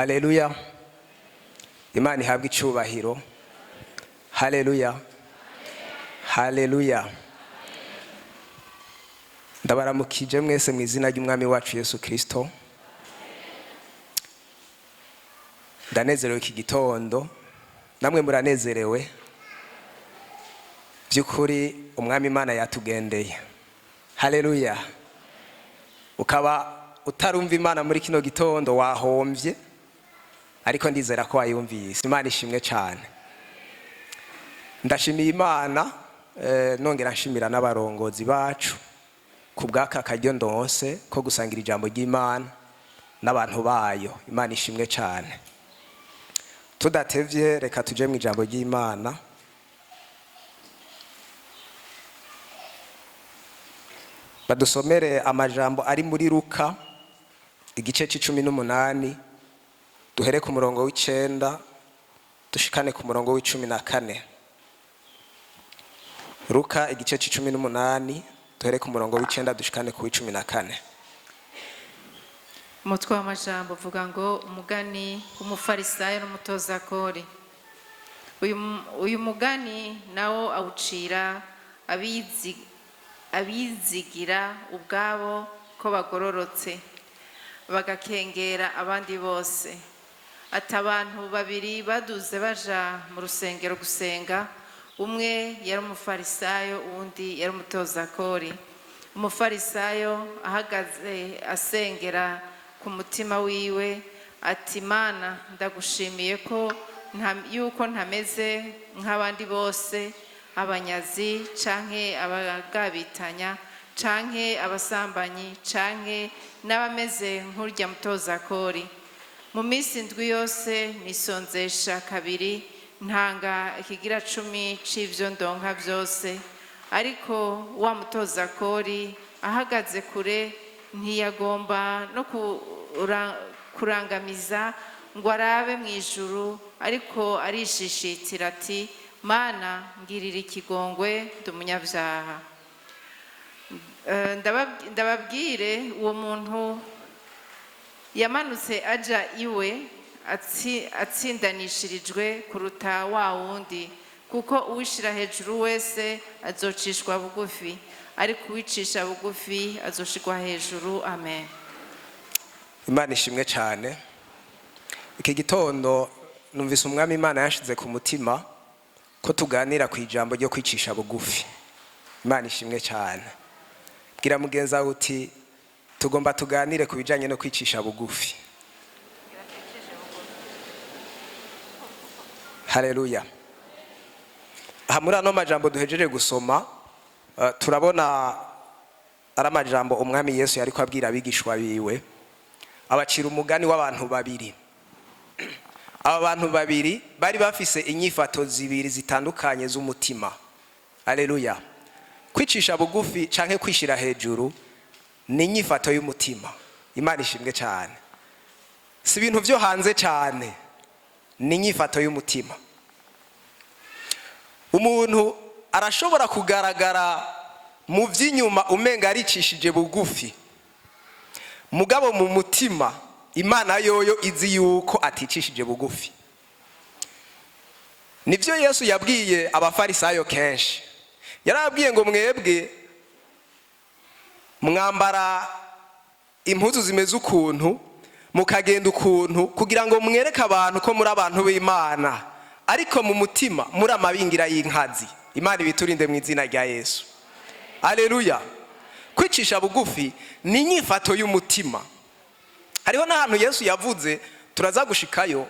Haleluya! Imana ihabwe icyubahiro. Haleluya, haleluya! Ndabaramukije mwese mu izina ry'Umwami wacu Yesu Kirisito. Ndanezerewe iki gitondo, namwe muranezerewe? By'ukuri Umwami Imana yatugendeye. Haleluya! Ukaba utarumva Imana muri kino gitondo, wahombye, ariko ndizera ko wayumvise. Imana ishimwe cyane. Ndashimiye Imana, nongera nshimira n'abarongozi bacu ku bw'aka karyo ndonse ko gusangira ijambo ry'Imana n'abantu bayo. Imana ishimwe cyane. Tudatevye, reka tuje mu ijambo ry'Imana. Badusomere amajambo ari muri Luka igice c'18, duhere ku murongo w'9 dushikane ku murongo w'14. Luka igice c'18, duhere ku murongo w'9 dushikane ku w'14. Umutwe w'amajambo uvuga ngo: "Umugani w'umufarisayo n'umutozakori." Uyu mugani nawo awucira abizigira ubwabo ko bagororotse, bagakengera abandi bose. Ati: "Abantu babiri baduze baja mu rusengero gusenga. Umwe yari umufarisayo, uwundi yari umutozakori. Umufarisayo ahagaze asengera ku mutima wiwe ati: 'Mana, ndagushimiye ko yuko ntameze nk'abandi bose, abanyazi canke abagabitanya canke abasambanyi canke n'abameze nk'urya mutozakori. Mu minsi 7 yose nisonzesha kabiri, ntanga ikigira cumi c'ivyo ndonka byose.' Ariko wa mutozakori ahagaze kure, ntiyagomba no kurangamiza ngo arabe mu ijuru, ariko arishishitira ati: 'Mana, ngirira ikigongwe, ndi umunyabyaha.' Ndababwire, uwo muntu yamanutse aja iwe atsindanishirijwe kuruta wa wundi, kuko uwishira hejuru wese azocishwa bugufi, ariko uwicisha bugufi azoshirwa hejuru." Amen. Imana ishimwe cyane. Iki gitondo numvise Umwami Imana yashize ku mutima ko tuganira ku ijambo ryo kwicisha bugufi. Imana ishimwe cyane. Bwira mugenzi wawe uti: "Tugomba tuganire ku bijyanye no kwicisha bugufi." Haleluya! Aha muri ano majambo duhejeje gusoma, turabona ari amajambo Umwami Yesu yariko abwira abigishwa biwe, abacira umugani w'abantu babiri. Aba bantu babiri bari bafise inyifato zibiri zitandukanye z'umutima. Aleluya! Kwicisha bugufi canke kwishira hejuru ni inyifato y'umutima. Imana ishimwe cyane. Si ibintu byo hanze cyane, ni inyifato y'umutima. Umuntu arashobora kugaragara mu by'inyuma umenga aricishije bugufi, mugabo mu mutima Imana yoyo izi yuko aticishije bugufi. Nibyo Yesu yabwiye abafarisayo kenshi. Yarababwiye ngo: "Mwebwe mwambara impuzu zimeze ukuntu, mukagenda ukuntu, kugira ngo mwereke abantu ko muri abantu b'Imana, ariko mu mutima muri amabingira y'inkazi." Imana ibiturinde mu izina rya Yesu. Aleluya! Kwicisha bugufi ni inyifato y'umutima. Hariho n'ahantu Yesu yavuze, turaza gushikayo,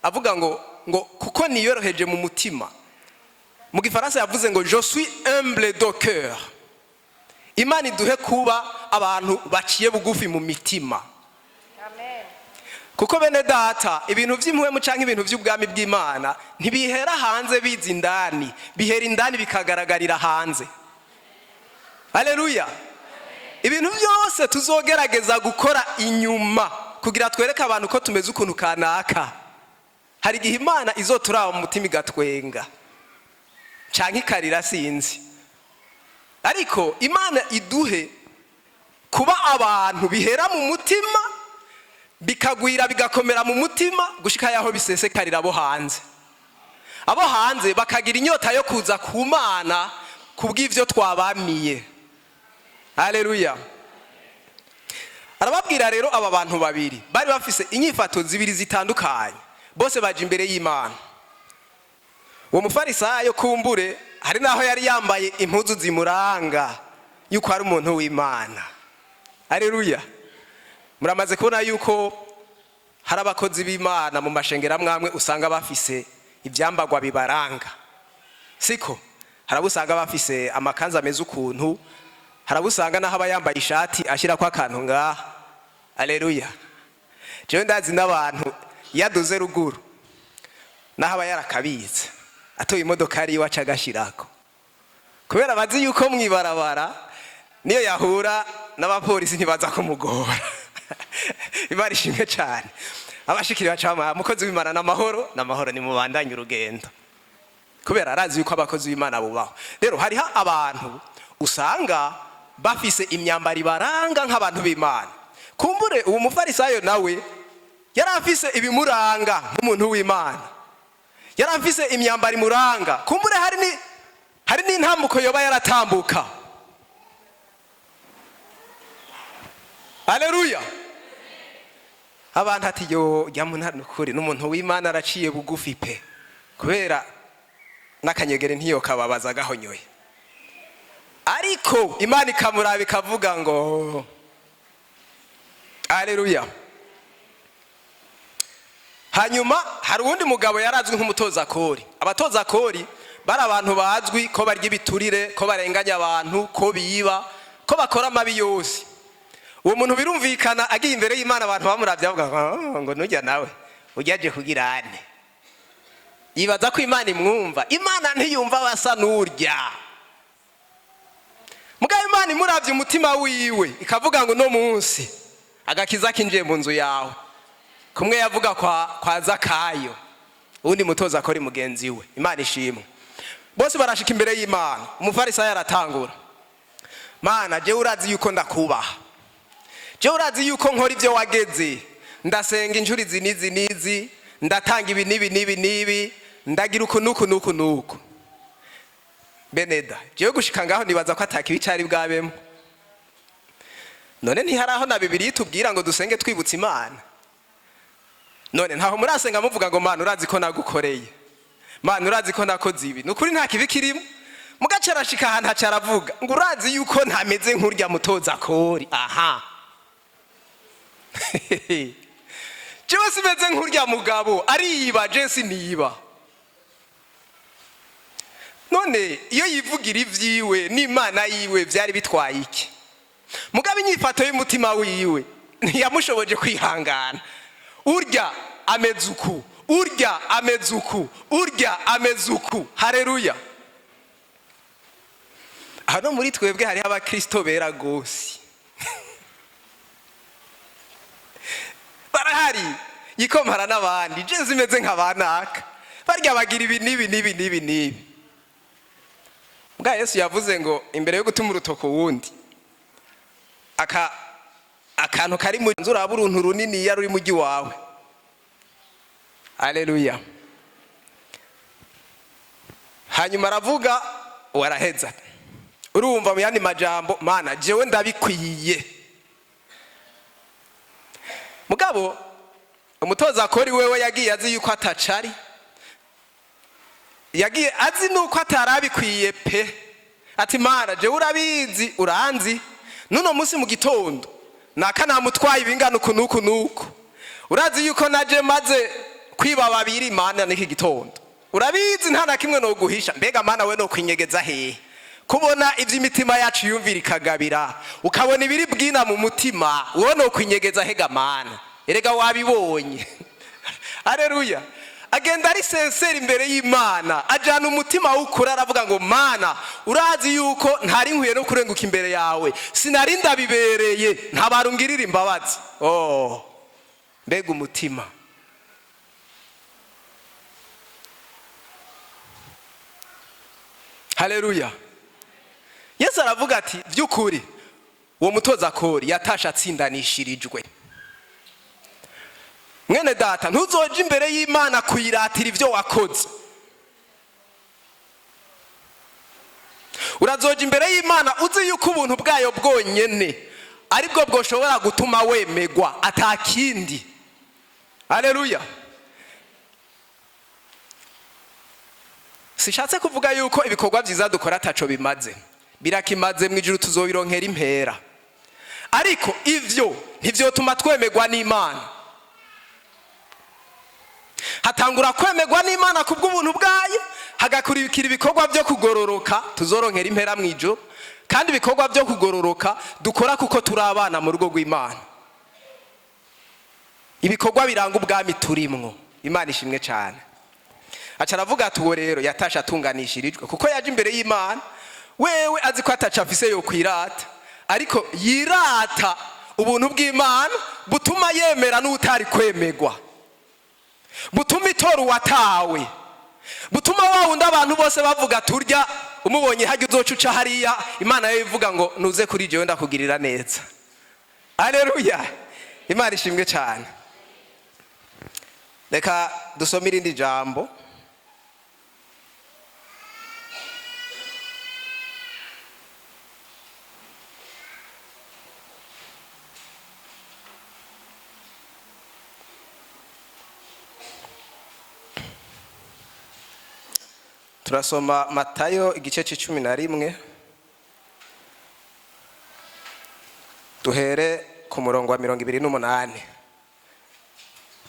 avuga ngo kuko niyoroheje mu mutima. Mu Gifaransa yavuze ngo: "Je suis humble de cœur." Imana iduhe kuba abantu baciye bugufi mu mitima, kuko bene data, ibintu by'impwemu cyangwa ibintu by'ubwami bw'Imana ntibihera hanze biza indani, bihera indani bikagaragarira hanze. Haleluya! Ibintu byose tuzogerageza gukora inyuma kugira twereke abantu ko tumeze ukuntu kanaka, hari igihe Imana izoturaba mu mutima igatwenga canke ikarira, sinzi. Ariko Imana iduhe kuba abantu bihera mu mutima. Bikagwira, bigakomera mu mutima gushika yaho bisesekarira abo hanze. Abo hanze bakagira inyota yo kuza ku Mana kubw'ivyo twabamiye. Haleluya! Arababwira rero, aba bantu babiri bari bafise inyifato zibiri zitandukanye, bose baje imbere y'Imana. Uwo mufarisayo, kumbure hari naho yari yambaye impuzu zimuranga yuko ari umuntu w'Imana. Haleluya! Muramaze kubona yuko hari abakozi b'Imana mu mashengero amwe usanga bafise ibyambagwa bibaranga, siko? Hari abo usanga bafise amakanzu ameze ukuntu, hari abo usanga naho aba yambaye ishati ashyirako akantu ngaha. Aleluya! Jewe ndazi n'abantu iyo aduze ruguru, naho aba yarakabitse, atoye imodoka ari iwe aca agashirako, kubera bazi yuko mwibarabara niyo yahura n'abapolisi ntibaza kumugora. Imana ishimwe cyane. Abashikiri baca bamuha: "Mukozi w'Imana, n'amahoro, n'amahoro, nimubandanye urugendo", kubera arazi yuko abakozi b'Imana bubaho. Rero hariho abantu usanga bafise imyambaro ibaranga nk'abantu b'Imana. Kumbure uwo mufarisayo nawe yari afise ibimuranga nk'umuntu w'Imana, yari afise imyambaro imuranga. Kumbure hari n'intambuko yoba yaratambuka. Aleluya! Abantu ati: "Yo jya nukuri n'umuntu w'Imana, araciye bugufi pe, kubera n'akanyegere ntiyo kababaza gahonyoye." Ariko Imana ikamuraba ikavuga ngo aleluya. Hanyuma hari uwundi mugabo yari azwi nk'umutoza kori. Abatoza kori bari abantu bazwi ko barya ibiturire, ko barenganya abantu, ko biba, ko bakora amabi yose. Uwo muntu birumvikana agiye imbere y'Imana, abantu bamuravye bavuga ngo: "Oh, ngo nujya nawe ujyaje kugira ane?" Yibaza ko Imana imwumva. Imana ntiyumva basa n'urya. Mugabo Imana imuravye umutima wiwe ikavuga ngo: "Uno munsi agakiza kinjiye mu nzu yawe." Kumwe yavuga kwa Zakayo, uwundi mutoza akora mugenzi we. Imana ishimwe! Bose barashika imbere y'Imana. Umufarisayo aratangura: "Mana, jewe urazi yuko ndakubaha, jewe urazi yuko nkora ibyo wageze, ndasenga inshuro izi n'izi n'izi, ndatanga ibi n'ibi n'ibi n'ibi, ndagira uku n'uku n'uku n'uku." Beneda, jewe gushika ngaho nibaza ko atakibi cari bwabemo. None ntihari aho na Bibiliya itubwira ngo dusenge twibutse Imana? None ntaho murasenga muvuga ngo: "Mana, urazi ko nagukoreye, Mana, urazi ko nakoze ibi"? Ni ukuri nta kibi kirimo. Mugace arashika ahantu haca aravuga ngo: "Urazi yuko ntameze nk'urya mutoza kori. Aha jewe simeze nk'urya mugabo, ariba, je siniba." None iyo yivugira ibyiwe n'Imana yiwe byari bitwaye iki? Mugabo inyifato y'umutima wiwe ntiyamushoboje kwihangana. Urya ameze uku, urya ameze uku, urya ameze uku. Hareruya! Hano muri twebwe hariho abakristo bera gose, barahari, yikompara n'abandi: "Je zimeze nka banaka, barya bagira ibi n'ibi n'ibi n'ibi n'ibi." Bwa Yesu yavuze ngo imbere yo gutuma urutoko wundi aka akantu kari mu nzu, uraba uruntu runini iyo ruri mujyi wawe. Aleluya! Hanyuma aravuga, waraheza urumva mu yandi majambo: "Mana, jewe ndabikwiye." Mugabo umutoza akora wewe yagiye azi yuko atacari, yagiye azi nuko atarabikwiye pe. Ati: "Mana, jewe urabizi, uranzi, nuno munsi mu gitondo naka namutwaye ibingana uku nuku nuku, urazi yuko naje maze kwiba babiri. Mana, n'iki gitondo urabizi, nta na kimwe noguhisha. Mbega Mana we, no kwinyegeza hehe kubona iby'imitima yacu yumvira ikagabira, ukabona ibiri bwina mu mutima? Wowe no kwinyegeza hega Mana? Erega wabibonye." Aleluya! Agenda ari sincère imbere y'Imana, ajyana umutima w'ukuri. Aravuga ngo: "Mana, urazi yuko ntari nkwiye no kurenguka imbere yawe, sinari ndabibereye, ntabara ungirira imbabazi." Oh, mbega umutima! Haleluya! Yesu aravuga ati: "By'ukuri uwo mutoza kori yatashe atsindanishirijwe." Mwene data, ntuzoje imbere y'Imana kuyiratira ibyo wakoze. Urazoja imbere y'Imana uzi yuko ubuntu bwayo bwonyene aribwo bwoshobora gutuma wemegwa, atakindi. Haleluya. Sishatse kuvuga yuko ibikorwa byiza dukora ataco bimaze, birakimaze, mu ijuru tuzobironkera impera, ariko ivyo ntivyotuma twemegwa n'Imana. Hatangura kwemegwa n'Imana kubw'ubuntu bwayo, hagakurikira ibikorwa byo kugororoka tuzoronkera impera mu ijuru, kandi ibikorwa byo kugororoka dukora kuko turi abana mu rugo rw'Imana, ibikorwa biranga ubwami turimwo. Imana ishimwe cyane. Aca aravuga ati uwo rero yatashe atunganishirijwe, kuko yaje imbere y'Imana wewe azi ko ataca afise yo kwirata, ariko yirata ubuntu bw'Imana butuma yemera n'utari kwemegwa, butuma itora uwatawe, butuma wa wundi abantu bose bavuga turya umubonye hajya uzoca uca hariya, Imana yo ivuga ngo nuze kuri jewe ndakugirira neza. Haleluya, Imana ishimwe cyane. Reka dusome irindi jambo. Turasoma Matayo igice c'11, duhere ku murongo wa 28.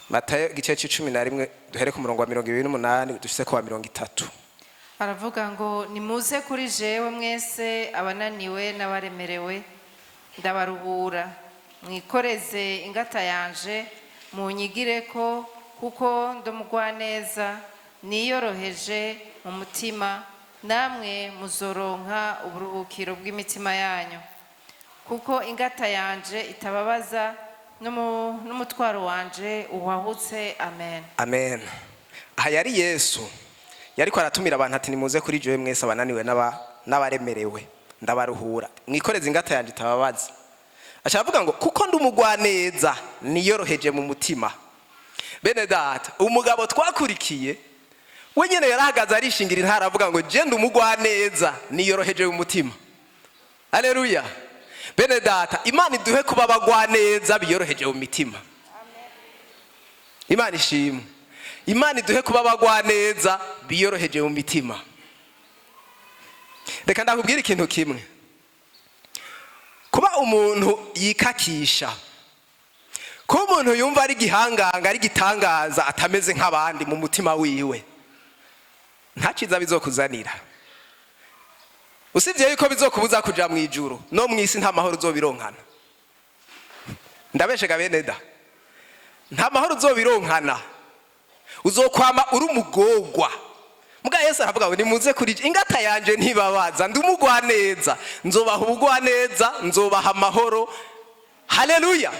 Matayo igice c'11, duhere ku murongo wa 28 dushitse ku wa 30. Aravuga ngo nimuze kuri jewe mwese abananiwe n'abaremerewe, ndabaruhura. Mwikoreze ingata yanje, munyigireko, kuko ndumugwaneza niyoroheje mu mutima, namwe muzoronka uburuhukiro bw'imitima yanyu, kuko ingata yanje itababaza n'umutwaro wanje uhahutse. Amen. Amen. Aha yari Yesu yariko aratumira abantu ati nimuze kuri jewe mwese abananiwe n'abaremerewe, ndabaruhura, mwikoreze ingata yanje itababaza. Aca aravuga ngo kuko ndi umugwaneza niyoroheje mu mutima. Bene data, umugabo twakurikiye we nyene yarahagaze arishingira intara avuga ngo je ndi umugwaneza niyoroheje mu mutima. Haleluya. Bene data, Imana iduhe kuba abagwaneza biyoroheje mu mitima. Imana ishimwe. Imana iduhe kuba abagwaneza biyoroheje mu mitima. Reka ndakubwira ikintu kimwe. Kuba umuntu yikakisha, kuba umuntu yumva ari gihanganga, ari gitangaza, atameze nk'abandi mu mutima wiwe, nta cyiza bizokuzanira. Usibye yuko bizokubuza kuja mu ijuru, no mu isi nta mahoro uzobironkana. Ndabeshega bene da, nta mahoro uzobironkana, uzokwama uri umugogwa. Muga Yesu aravuga ngo nimuze kuri je, ingata yanje ntibabaza, ndi umugwaneza, nzobaha ubugwaneza, nzobaha amahoro. Haleluya.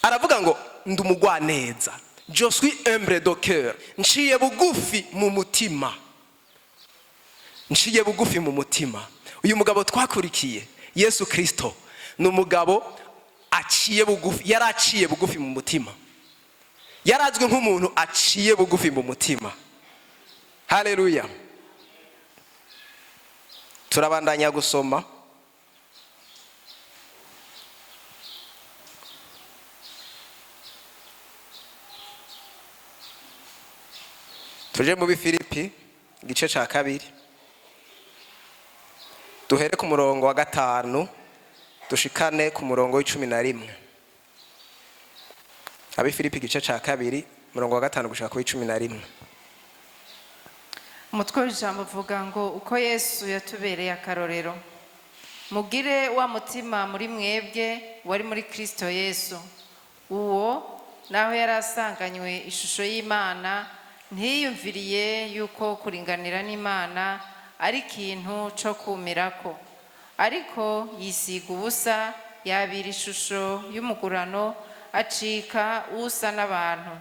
Aravuga ngo ndi umugwaneza, je suis humble de cœur, nciye bugufi mu mutima, nciye bugufi mu mutima. Uyu mugabo twakurikiye Yesu Kristo ni umugabo aciye bugufi, yari aciye bugufi mu mutima, yarazwi nk'umuntu aciye bugufi mu mutima. Haleluya. Turabandanya gusoma. Tuje mu Bifilipi igice ca 2, duhere ku murongo wa 5 dushikane ku murongo w'icumi na rimwe. Abifilipi igice ca 2 murongo wa 5 gushika ku w'icumi na rimwe. Umutwe w'ijambo uvuga ngo uko Yesu yatubereye akarorero. Mugire wa mutima muri mwebwe wari muri Kristo Yesu, uwo naho yari asanganywe ishusho y'Imana ntiyumviriye yuko kuringanira n'Imana ari ikintu co kumirako, ariko yisiga ubusa, yabira ishusho y'umugurano, acika usa n'abantu.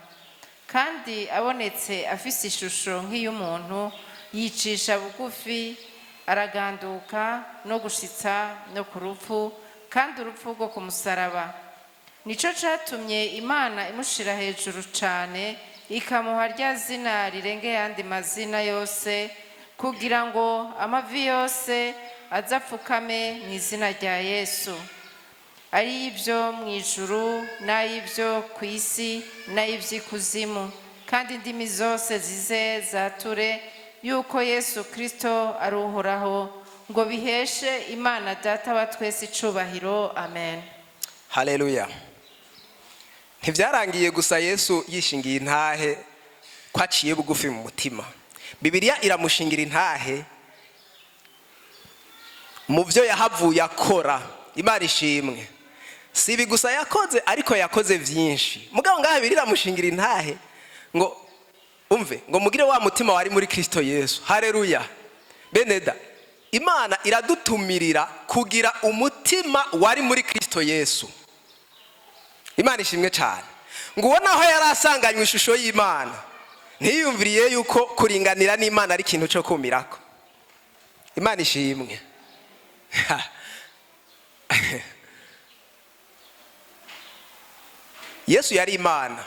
Kandi abonetse afise ishusho nk'iy'umuntu, yicisha bugufi, araganduka no gushitsa no ku rupfu, kandi urupfu rwo ku musaraba. Nico catumye Imana imushira hejuru cane, ikamuha rya zina rirengeye ayandi mazina yose, kugira ngo amavi yose azapfukame mu izina rya Yesu, ari ibyo mu ijuru n'ay'ibyo ku isi n'ay'iby'ikuzimu, kandi indimi zose zize zature yuko Yesu Kristo ari Uhoraho, ngo biheshe Imana Data wa twese icubahiro. Amen. Haleluya! Ntibyarangiye gusa Yesu yishingiye intahe ko aciye bugufi mu mutima. Bibiliya iramushingira intahe mu byo yahavuye akora. Imana ishimwe! Si ibi gusa yakoze, ariko yakoze byinshi. Mugabo ngaha Bibiliya iramushingira intahe ngo umve, ngo mugire wa mutima wari muri Kirisito Yesu. Hareruya! Beneda, Imana iradutumirira kugira umutima wari muri Kirisito Yesu. Imana ishimwe cyane! Ngo ubone aho yari asanganywe ishusho y'Imana, ntiyumviriye yuko kuringanira n'Imana ari ikintu cyo kumirako. Imana ishimwe! Yesu yari Imana,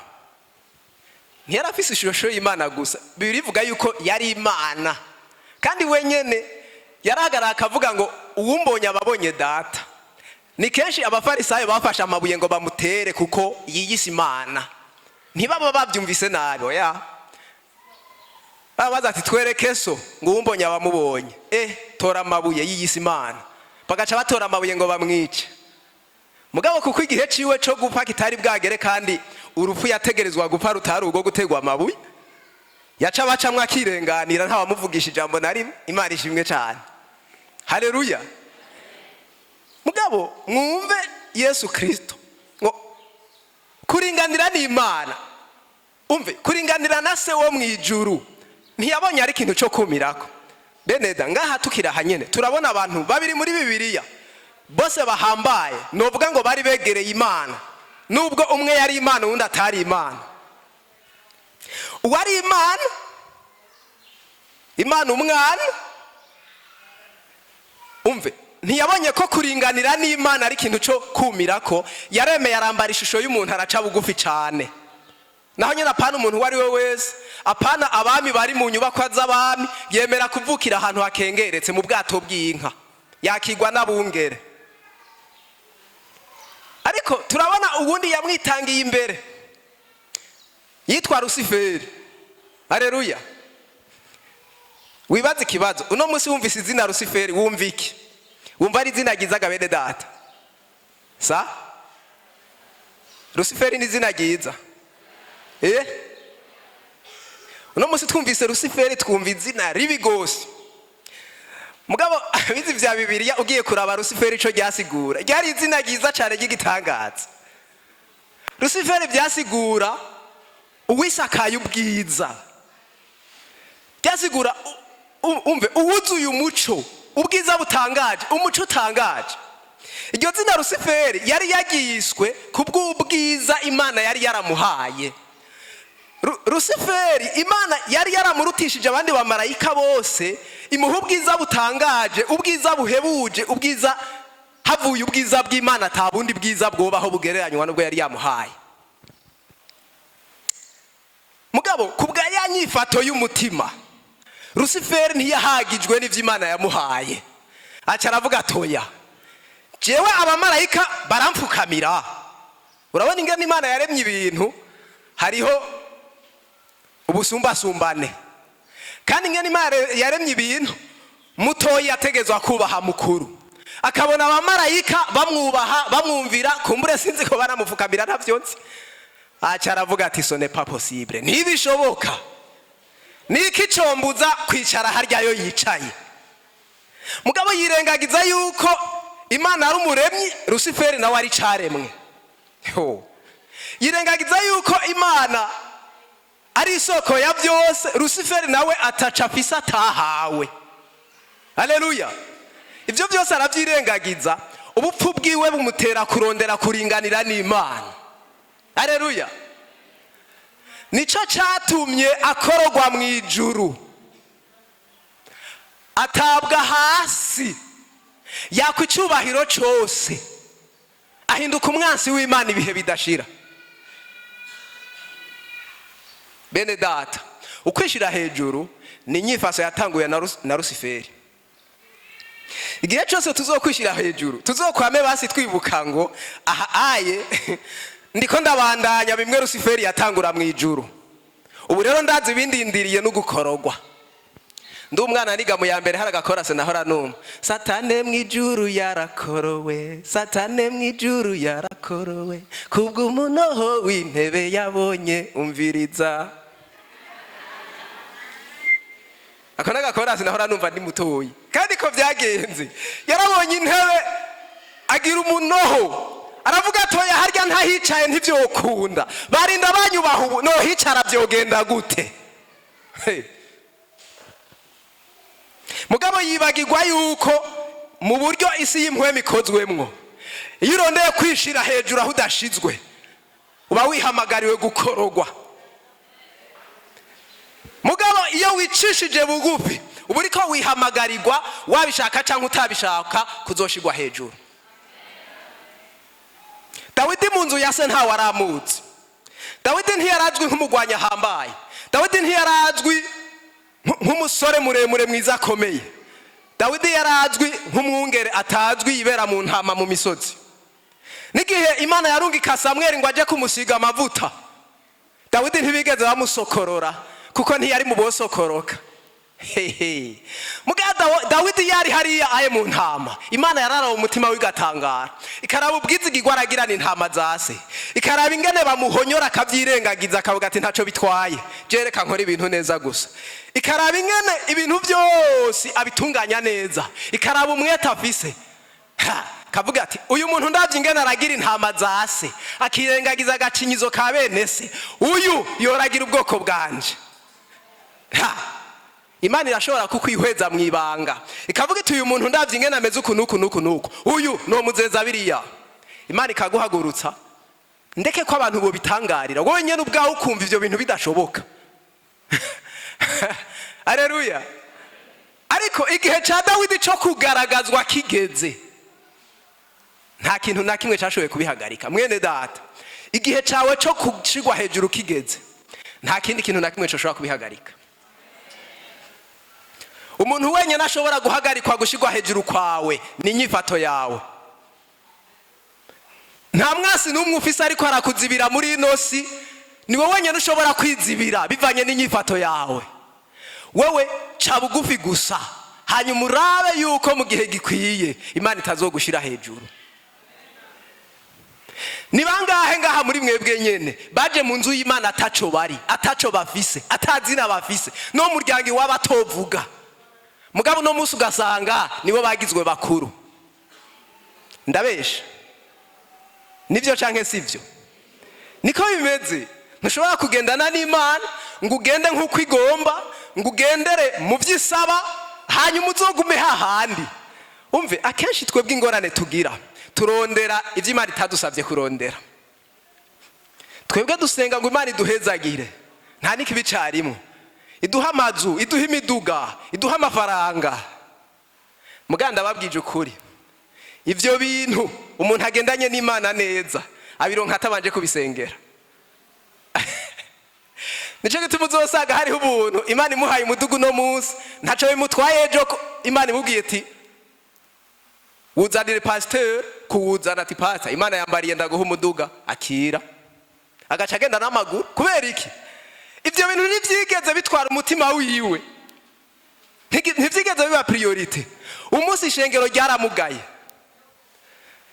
ntiyari afise ishusho y'Imana gusa. Bibiliya ivuga yuko yari Imana, kandi wenyine yarahagarara akavuga ngo: "Uwumbonye ababonye Data." Ni kenshi Abafarisayo bafashe amabuye ngo bamutere kuko yiyise Imana. Ntibaba babyumvise nabi, oya. Babaza ati: "Twereke so." Ngo: "Uwumbonye abamubonye." Tora amabuye, yiyise Imana. Bagaca batora amabuye ngo bamwice. Mugabo kuko igihe ciwe co gupfa kitari bwagere, kandi urupfu yategerezwa gupfa rutari urwo gutegwa amabuye, yaca bacamwo akirenganira, ntawamuvugisha ijambo na rimwe. Imana ishimwe cyane! Haleluya! Mugabo mwumve Yesu Kirisito, ngo kuringanira n'Imana, umve, kuringanira na Se wo mu ijuru, ntiyabonye ari ikintu cyo kumirako. Beneda, ngaha tukiri aha nyene, turabona abantu babiri muri Bibiliya bose bahambaye, novuga ngo bari begereye Imana, nubwo umwe yari Imana, uwundi atari Imana. Uwari Imana, Imana Umwana, umve, ntiyabonye ko kuringanira n'Imana ari ikintu cyo kumirako. Yaremeye arambara ishusho y'umuntu, araca bugufi cyane. Naho nyine, apana umuntu uwo ari we wese, apana abami bari mu nyubakwa z'abami. Yemera kuvukira ahantu hakengeretse mu bwato bw'inka, yakigwa n'abungere. Ariko turabona uwundi yamwitangiye imbere, yitwa Rusiferi. Areruya! Wibaze ikibazo: uno munsi wumvise izina Rusiferi, wumva iki? Wumva ari izina ryiza ga bene data? Sa Rusiferi ni izina ryiza? Uno munsi twumvise Rusiferi, twumva izina ribi gose. Mugabo abizi vya Bibiliya, ugiye kuraba Rusiferi ico ryasigura, ryari izina ryiza cyane ry'igitangaza. Rusiferi byasigura uwisakaye ubwiza, byasigura umve, uwuzuye umuco, ubwiza butangaje, umuco utangaje. Iryo zina Rusiferi yari yagiswe kubw'ubwiza Imana yari yaramuhaye. Rusiferi, Imana yari yaramurutishije abandi bamarayika bose, imuha ubwiza butangaje, ubwiza buhebuje, ubwiza havuye ubwiza bw'Imana ata bundi bwiza bwobaho bugereranywa n'ubwo yari yamuhaye. Mugabo ku bwa ya nyifato y'umutima, Rusiferi ntiyahagijwe n'ibyo Imana yamuhaye. Aca aravuga: "Atoya, jewe abamarayika baramfukamira." Urabona ingene Imana yaremye ibintu, hariho ubusumbasumbane. Kandi ingene Imana yaremye ibintu, mutoyi yategezwa kubaha mukuru. Akabona abamarayika bamwubaha, bamwumvira, kumbure sinzi ko banamufukamira, ntavyo nzi. Aca aravuga ati: "Ce n'est pas possible, ntibishoboka. Niki combuza kwicara haryayo yicaye?" Mugabo yirengagiza yuko Imana ari umuremyi, Rusiferi nawe ari caremwe. Ho. Yirengagiza yuko Imana ari isoko ya byose, Rusiferi nawe ataca afise atahawe. Haleluya! Ibyo byose arabyirengagiza. Ubupfu bwiwe bumutera kurondera kuringanira n'Imana. Haleluya! Nico catumye akorogwa mu ijuru, atabwa hasi, yakwa icyubahiro cyose. Ahinduka umwansi w'Imana ibihe bidashira. Bene data, ukwishyira hejuru ni inyifaso yatanguye na Rusiferi. Igihe cyose tuzokwishyira hejuru, tuzokwame basi twibuka ngo aha aye ndiko ndabandanya bimwe Rusiferi yatangura mu ijuru. Ubu rero ndazi ibindindiriye no gukorogwa. Ndi umwana niga mu ya mbere, hari agakorase nahora numva: "Satane mu ijuru yarakorowe, Satane mu ijuru yarakorowe kubw'umunoho w'intebe yabonye." Umviriza, ako n'agakorasi nahora numva ndi mutoyi. Kandi ko byagenze, yarabonye intebe agira umunoho, aravuga atoya harya ntahicaye ntibyokunda, barinda banyubaha, ubu nohicara byogenda gute? Hey. Mugabo yibagirwa yuko mu buryo isi y'impwemu ikozwemwo, iyo urondeye kwishira hejuru aho udashizwe, uba wihamagariwe gukorogwa. Mugabo iyo wicishije bugufi, uba uriko wihamagarirwa, wabishaka cyangwa utabishaka, kuzoshigwa hejuru. Dawidi mu nzu ya se ntawe aramuzi. Dawidi ntiyarazwi nk'umugwanyi ahambaye. Dawidi ntiyarazwi nk'umusore muremure mwiza akomeye. Dawidi yarazwi nk'umwungere atazwi, yibera mu ntama mu misozi. N'igihe Imana yarungika Samweli ngo ajye kumusiga amavuta, Dawidi ntibigeze bamusokorora kuko ntiyari mu bosokoroka. Hehe, muga Dawidi yari hariya aye mu ntama. Imana yararaba umutima w'igatangara, ikaraba ubwizigirwa aragirana intama za se, ikaraba ingene bamuhonyora akabyirengagiza, akavuga ati: "Ntaco bitwaye, je reka nkora ibintu neza gusa." Ikaraba ingene ibintu byose abitunganya neza, ikaraba umwete afise. Ha, kavuga ati: "Uyu muntu ndavye ingene aragira intama za se, akirengagiza agacinyizo ka bene se, uyu yoragira ubwoko bwanje." Ha, Imana irashobora kukwihweza mu ibanga, ikavuga iti: "Uyu muntu ndavye ingene ameze uku nuku nuku nuku, uyu nomuzeza biriya." Imana ikaguhagurutsa, ndeke ko abantu bobitangarira, wowe nyene ubwawe ukumva ivyo bintu bidashoboka. Aleluya! Ariko igihe ca Dawidi co kugaragazwa kigeze, nta kintu na kimwe cyashoboye kubihagarika. Mwene data, igihe cyawe cyo gushigwa hejuru kigeze, nta kindi kintu na kimwe gishobora kubihagarika. Umuntu wenyine ashobora guhagarikwa gushigwa hejuru kwawe ni inyifato yawe. Nta mwasi n'umwe ufise ariko arakuzibira muri ino si. Ni wowe wenyine ushobora kwizibira bivanye n'inyifato yawe. Wewe ca bugufi gusa, hanyuma urabe yuko mu gihe gikwiye Imana itazogushira hejuru. Ni bangahe ngaha muri mwebwe nyene baje mu nzu y'Imana ataco bari, ataco bafise, atazina bafise, no muryango iwabo atovuga, mugabo uno munsi ugasanga nibo bagizwe bakuru? Ndabesha? Nibyo canke sivyo? Niko bimeze. Ntushobora kugendana n'Imana ngo ugende nk'uko igomba, ngo ugendere mu byo isaba, hanyuma uzogume hahandi. Umve, akenshi twebwe ingorane tugira, turondera ibyo Imana itadusabye kurondera. Twebwe dusenga ngo Imana iduhezagire, nta n'ikibi carimo, iduha amazu, iduha imiduga, iduha amafaranga. Muganda, babwije ukuri, ibyo bintu umuntu agendanye n'Imana neza abironka atabanje kubisengera. Nicyo gituma uzosanga hariho ubuntu Imana imuhaye umudugu uno munsi, ntaco bimutwaye ejo ko Imana imubwiye ati: "Wuzanire pasiteri." Kuwuzana ati: "Pasita, Imana yambariye ndaguha umuduga, akira." Agaca agenda n'amaguru. Kubera iki? Ibyo bintu ntibyigeze bitwara umutima wiwe, ntibyigeze biba priorité. Umunsi ishengero ryaramugaye,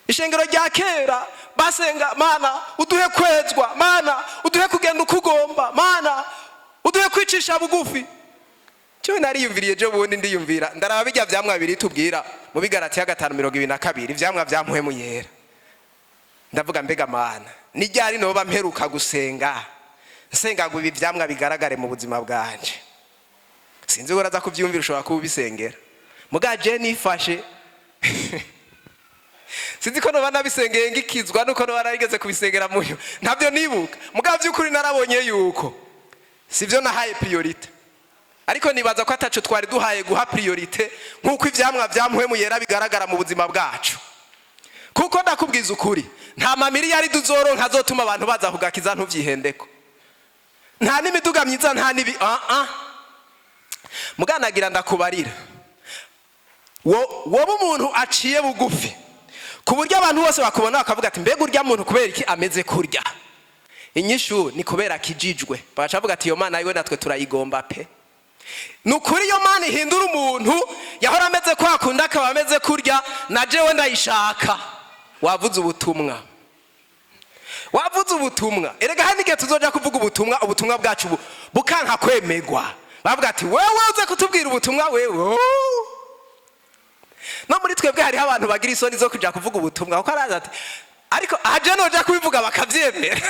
ishengero rya kera basenga: "Mana, uduhe kwezwa, Mana, uduhe kugenda uko ugomba, Mana, uduhe kwicisha bugufi." Cyo nariyumviriye ejo bundi, ndiyumvira, ndaraba bijya vyamwa bibiri tubwira mu Bigaratiya 5:22, ivyamwa vya Mpwemu Yera. Ndavuga: "Mbega Mana, ni ryari noba mperuka gusenga, nsenga ngo ibi vyamwa bigaragare mu buzima bwanje?" Sinzi, uraza kuvyumvira, ushobora kuba ubisengera. Muga je nifashe, sinzi ko noba nabisengeye ngikizwa, nuko noba narigeze kubisengera muyo, ntabyo nibuka. Mugabo by'ukuri narabonye yuko sivyo nahaye priorité, ariko nibaza ko ataco twari duhaye guha priorité nk'uko ivyamwa vya Mpwemu Yera bigaragara mu buzima bwacu. Kuko ndakubwiza ukuri, nta mamiliyari uzoronka azotuma abantu baza kugakiza, ntuvyihendeko. Nta n'imiduga myiza, nta n'ibi ah ah. Muganagira ndakubarira, woba umuntu aciye bugufi ku buryo abantu bose bakubona bakavuga ati: "Mbega urya muntu kubera iki ameze kurya?" Inyishu ni kubera akijijwe. Bagaca bavuga ati: "Iyo Mana yiwe natwe turayigomba pe." Ni ukuri, iyo Mana ihindura umuntu yahora ameze kwa kundi akaba ameze kurya, na jewe ndayishaka. Wavuze ubutumwa, wavuze ubutumwa. Erega hari n'igihe tuzoja kuvuga ubutumwa, ubutumwa bwacu bukanka kwemegwa. Bavuga ati: "Wewe uze kutubwira ubutumwa wewe?" No muri twebwe hariho abantu bagira isoni zo kuja kuvuga ubutumwa, kuko araza ati: "Ariko aje noja kubivuga bakavyemera?"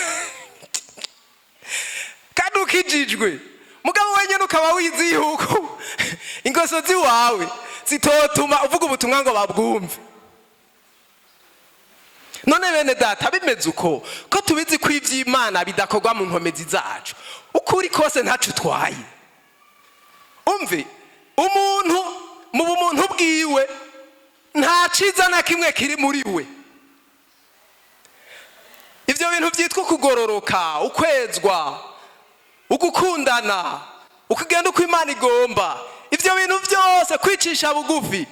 Kandi ukijijwe, mugabo wenyine ukaba wizi yuko ingoso ziwawe zitotuma uvuga ubutumwa ngo babwumve. None bene data, bimeze uko, ko tubizi ko iby'Imana bidakorwa mu nkomezi zacu, ukuri kose ntaco utwaye. Umve, umuntu mu bumuntu bwiwe nta ciza na kimwe kiri muri we. Ibyo bintu byitwa ukugororoka, ukwezwa, ugukundana, ukugenda uko Imana igomba, ibyo bintu byose, kwicisha bugufi,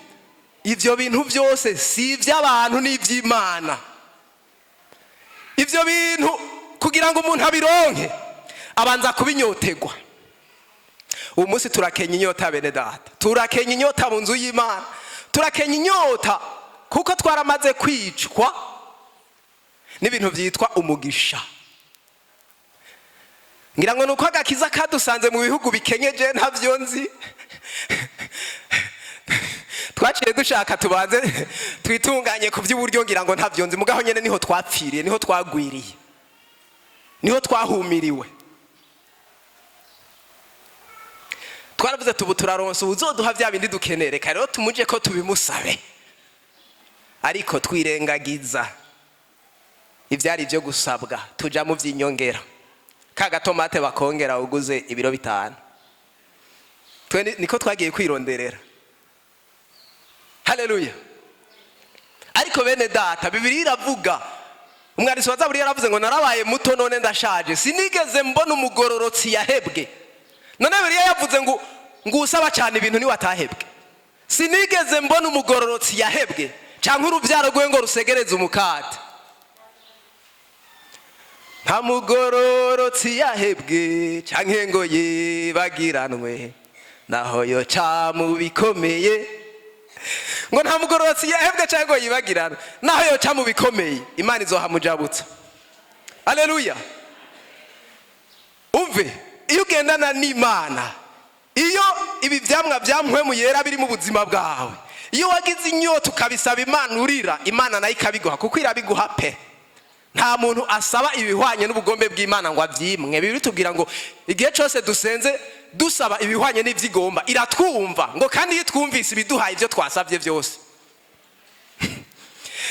ibyo bintu byose si iby'abantu, ni iby'Imana. Ibyo bintu kugira ngo umuntu abironke abanza kubinyotegwa. Ubu munsi turakenya inyota, bene data, turakenya inyota mu nzu y'Imana, turakenya inyota kuko twaramaze kwicwa n'ibintu byitwa umugisha. Ngira ngo ni uko agakiza kadusanze mu bihugu bikenyeje, ntabyo nzi. Twaciye dushaka tubanze twitunganye ku by'uburyo, ngira ngo ntabyo nzi. Mugaho nyine niho twapfiriye, niho twagwiriye, niho twahumiriwe. Twaravuze tubu turaronsa ubuzoduha bya bindi dukeneye, reka rero tumuje ko tubimusabe. Ariko twirengagiza ibyari byo gusabwa, tuja mu by'inyongera, ka gatomate bakongera uguze ibiro 5. Twe niko twagiye kwironderera. Haleluya! Ariko bene data, Bibiliya iravuga, umwanditsi wa Zaburi yaravuze ngo: "Narabaye muto, none ndashaje, sinigeze mbona umugororotsi yahebwe." None Bibiliya yavuze ngo usaba cyane ibintu niwe atahebwe. "Sinigeze mbona umugororotsi yahebwe, cyangwa urubyaro rwe ngo rusegereze umukate." Nta mugororotsi yahebwe cyangwa ngo yibagiranwe, naho yoca mu bikomeye. Ngo nta mugororotsi yahebwe cyangwa ngo yibagiranwe, naho yoca mu bikomeye, Imana izohamujabutsa. Aleluya! Umve, iyo ugendana n'Imana, iyo ibi byamwa bya Mpwemu Yera biri mu buzima bwawe, iyo wagize inyota ukabisaba Imana urira, Imana nayo ikabiguha, kuko irabiguha pe. Nta muntu asaba ibihwanye n'ubugombe bw'Imana ngo abyimwe. Bibiliya itubwira ngo igihe cyose dusenze dusaba ibihwanye n'ibyigomba, iratwumva, ngo kandi iyo twumvise ibiduhaye ibyo twasabye byose.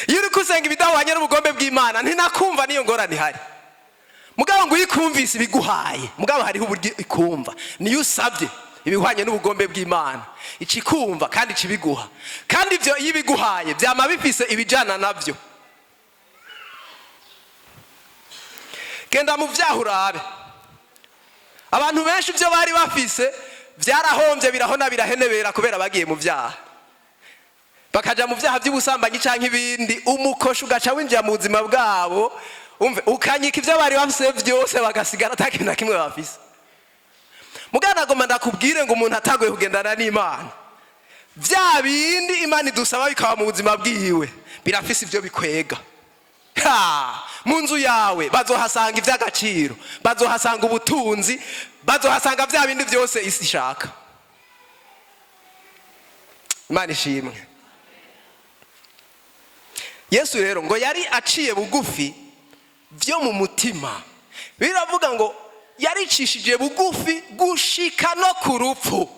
Iyo uri gusenga ibidahwanye n'ubugombe bw'Imana, ntinakumva, niyo ngorane ihari. Mugabo ngo iyo ikumvise ibiguhaye, mugabo hariho uburyo ikumva. Niyo usabye ibihwanye n'ubugombe bw'Imana, ikikumva kandi ikibiguha. Kandi ibyo iyo ibiguhaye byama bifise ibijyana nabyo. Genda mu byaha urabe abantu benshi, ibyo bari bafise byarahombye, birahona, birahenebera, kubera bagiye mu byaha, bakaja mu byaha by'ubusambanyi cyangwa ibindi. Umukosha ugaca winjira mu buzima bwabo, umve, ukanyika ibyo bari bafise byose, bagasigara ata kintu na kimwe bafise. Mugana agomba ndakubwire ngo umuntu atagoye kugendana n'Imana, bya bindi Imana idusaba bikaba mu buzima bwiwe, birafise ibyo bikwega. Ha! Mu nzu yawe bazohasanga iby'agaciro, bazohasanga ubutunzi, bazohasanga bya bindi byose isi ishaka. Imana ishimwe. Yesu rero ngo yari aciye bugufi byo mu mutima. Biravuga ngo yaricishije bugufi gushika no ku rupfu.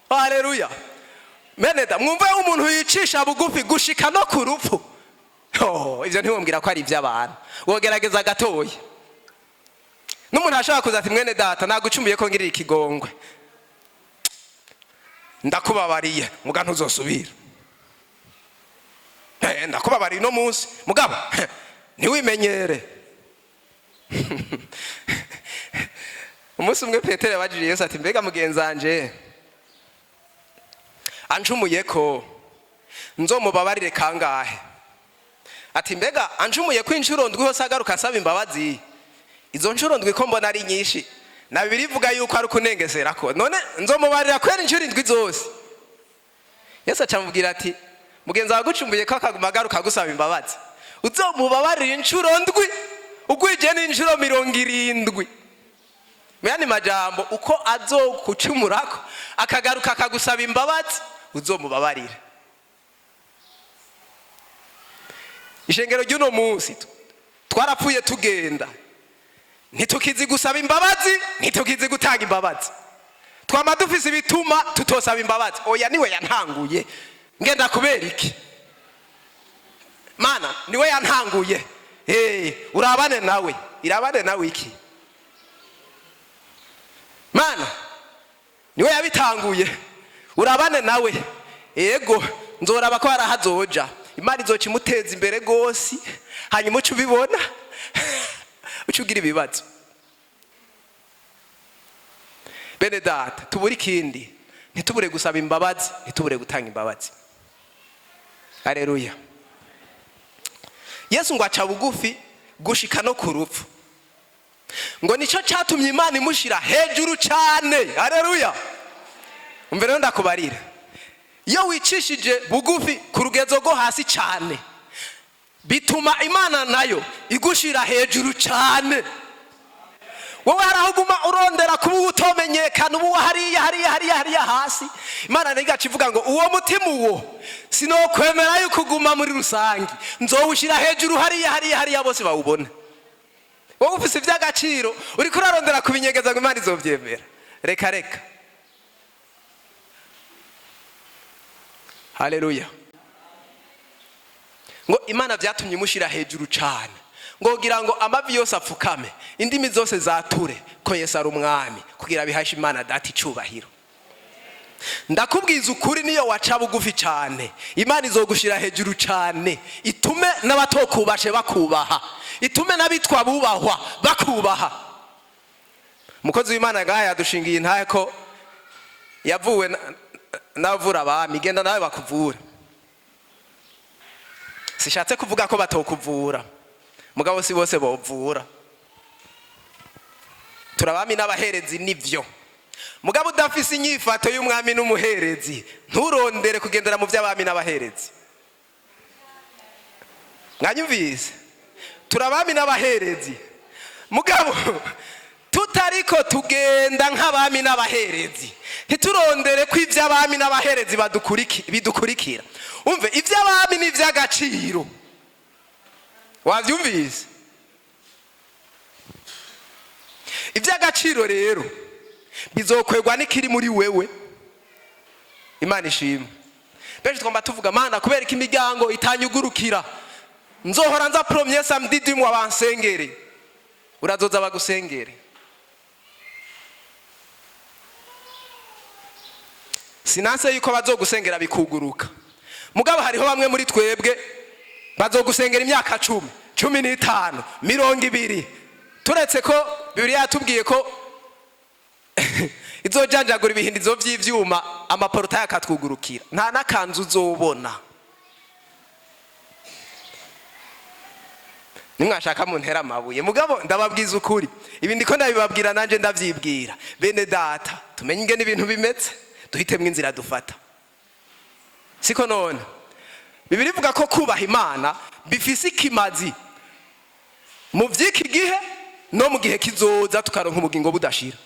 Haleluya! Meneda mwumve, umuntu yicisha bugufi gushika no ku rupfu. Oh, ibyo ntiwumvira ko ari iby'abantu. Wogerageza gatoya n'umuntu ashobora kuza ati: "Mwene data, nagucumuye ko, ngirira ikigongwe, ndakubabariye, muga ntuzosubira." Ndakubabariye uno munsi, mugabo ntiwimenyere. Umunsi umwe Petero yabajije Yesu ati: "Mbega mugenzanje ancumuye ko nzomubabarire kangahe?" Ati: "Mbega ancumuye ko inshuro ndwi hose agaruka asaba imbabazi, izo nshuro ndwi ko mbona ari nyinshi, na Bibiliya ivuga yuko ari ukunengesera, ko none nzomubarira kwera inshuro indwi zose?" Yesu acamubwira ati: "Mugenzi wawe agucumuye ko akaguma agaruka agusaba imbabazi, uzomubabarira inshuro ndwi, ugwije n'inshuro 70." Mu yandi majambo, uko azogucumurako akagaruka akagusaba imbabazi, uzomubabarire. Ishengero ry'uno munsi twarapfuye tugenda, ntitukizi gusaba imbabazi, ntitukizi gutanga imbabazi. Twama dufise ibituma tutosaba imbabazi. Oya, niwe yantanguye, ngenda kubera iki? Mana, niwe yantanguye. Hey, urabane nawe, irabane nawe iki? Mana, niwe yabitanguye, urabane nawe. Yego, nzoraba ko harahazoja, Imana izoca imuteza imbere gose, hanyuma uca ubibona, uca ugira ibibazo. Bene data, tubure ikindi, ntitubure gusaba imbabazi, ntitubure gutanga imbabazi. Haleluya. Yesu ngo aca bugufi gushika no ku rupfu, ngo nico catumye Imana imushira hejuru cane. Haleluya. Umve rero ndakubarira, iyo wicishije bugufi ku rugezo rwo hasi cane, bituma Imana nayo igushira hejuru cane. Wowe hari aho uguma urondera kuba utomenyekana, ubu hariya hariya hariya hariya hasi, Imana nayo igaca ivuga ngo: "Uwo mutima uwo sinokwemera yuko uguma muri rusange, nzowushyira hejuru hariya hariya hariya bose bawubona." Wowe ufise iby'agaciro, uriko urarondera kubinyegeza ngo Imana izovyemera. Reka reka. Haleluya. Ngo Imana vyatumye imushira hejuru cane, ngo kugira ngo amavi yose apfukame, indimi zose zature ko Yesu ari umwami, kugira bihashe Imana Data icubahiro. Ndakubwiza ukuri, niyo waca bugufi cane, Imana izogushira hejuru cane, itume n'abatokubashe bakubaha, itume n'abitwa bubahwa bakubaha. Umukozi w'Imana ngaha yadushingiye intahe ko yavuwe n'abavura abami. Genda nawe bakuvura. Sishatse kuvuga ko batokuvura, mugabo si bose bovura. Turabami n'abaherezi nivyo, mugabo udafise inyifato y'umwami n'umuherezi, nturondere kugendera mu by'abami n'abaherezi. Mwanyumvise? Turabami n'abaherezi, mugabo tutariko tugenda nk'abami n'abaherezi, ntiturondere ko iby'abami n'abaherezi bidukurikira. Umve, iby'abami ni iby'agaciro. Wabyumvise? Iby'agaciro rero bizokwegwa n'ikiri muri wewe. Imana ishimwe. Benshi twumva tuvuga: "Mana, kubera ko imiryango itanyugurukira, nzohora nza premier samedi du mois bansengere." Urazoza bagusengere. Sinanse yuko bazogusengera bikuguruka, mugabo hariho bamwe muri twebwe bazogusengera imyaka 10, 15, 20, turetse ko Bibiliya yatubwiye ko izojanjagura ibihindizo vy'ivyuma, amaportaye akatwugurukira, nta n'akanzu uzobona. Nimwashaka muntera amabuye, mugabo ndababwiza ukuri. Ibi ndiko ndabibabwira nanje ndavyibwira. Bene data, tumenye ingene ibintu bimeze, duhitemwo inzira dufata. Siko none Bibiliya ivuga ko kubaha Imana bifise ikimazi mu vy'iki gihe no mu gihe kizoza, tukaronka ubugingo budashira.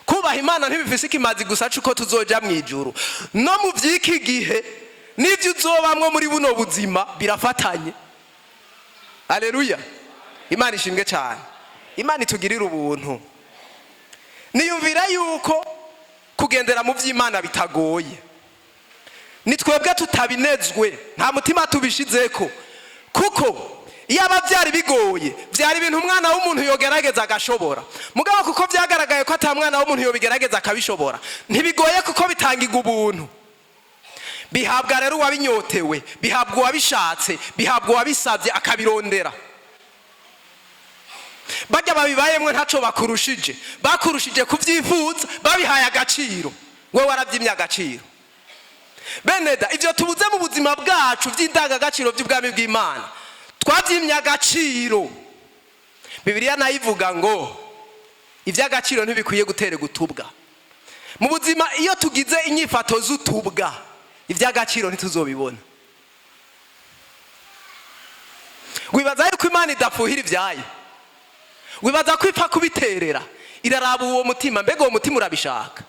Kubaha Imana ntibifise ikimazi gusa c'uko tuzoja mw'ijuru, no mu vy'iki gihe n'ivyo uzobamwo muri buno buzima birafatanye. Haleluya. Imana ishimwe cyane. Imana itugirire ubuntu. Niyumvira yuko kugendera mu vy'Imana bitagoye, ni twebwe tutabinezwe, nta mutima tubishizeko, kuko iyo aba byari bigoye, byari ibintu umwana w'umuntu yogerageza agashobora. Mugabo kuko byagaragaye ko ata mwana w'umuntu yobigerageza akabishobora, ntibigoye, kuko bitangirwa ubuntu. Bihabwa rero uwabinyotewe, bihabwa uwabishatse, bihabwa uwabisabye akabirondera. Bajya babibayemwo ntaco bakurushije, bakurushije kubyifuza, babihaye agaciro, we warabyimye agaciro. Beneda, ivyo tubuze mu buzima bwacu by'indangagaciro by'ubwami bw'Imana, twabyimye agaciro. Bibiliya nayo ivuga ngo iby'agaciro ntibikwiye guterwa utubwa. Mu buzima iyo tugize inyifato z'utubwa, iby'agaciro ntituzobibona. Wibaza yuko Imana idafuhira ibyayo? Wibaza ko ipfa kubiterera? Iraraba uwo mutima, mbega uwo mutima urabishaka?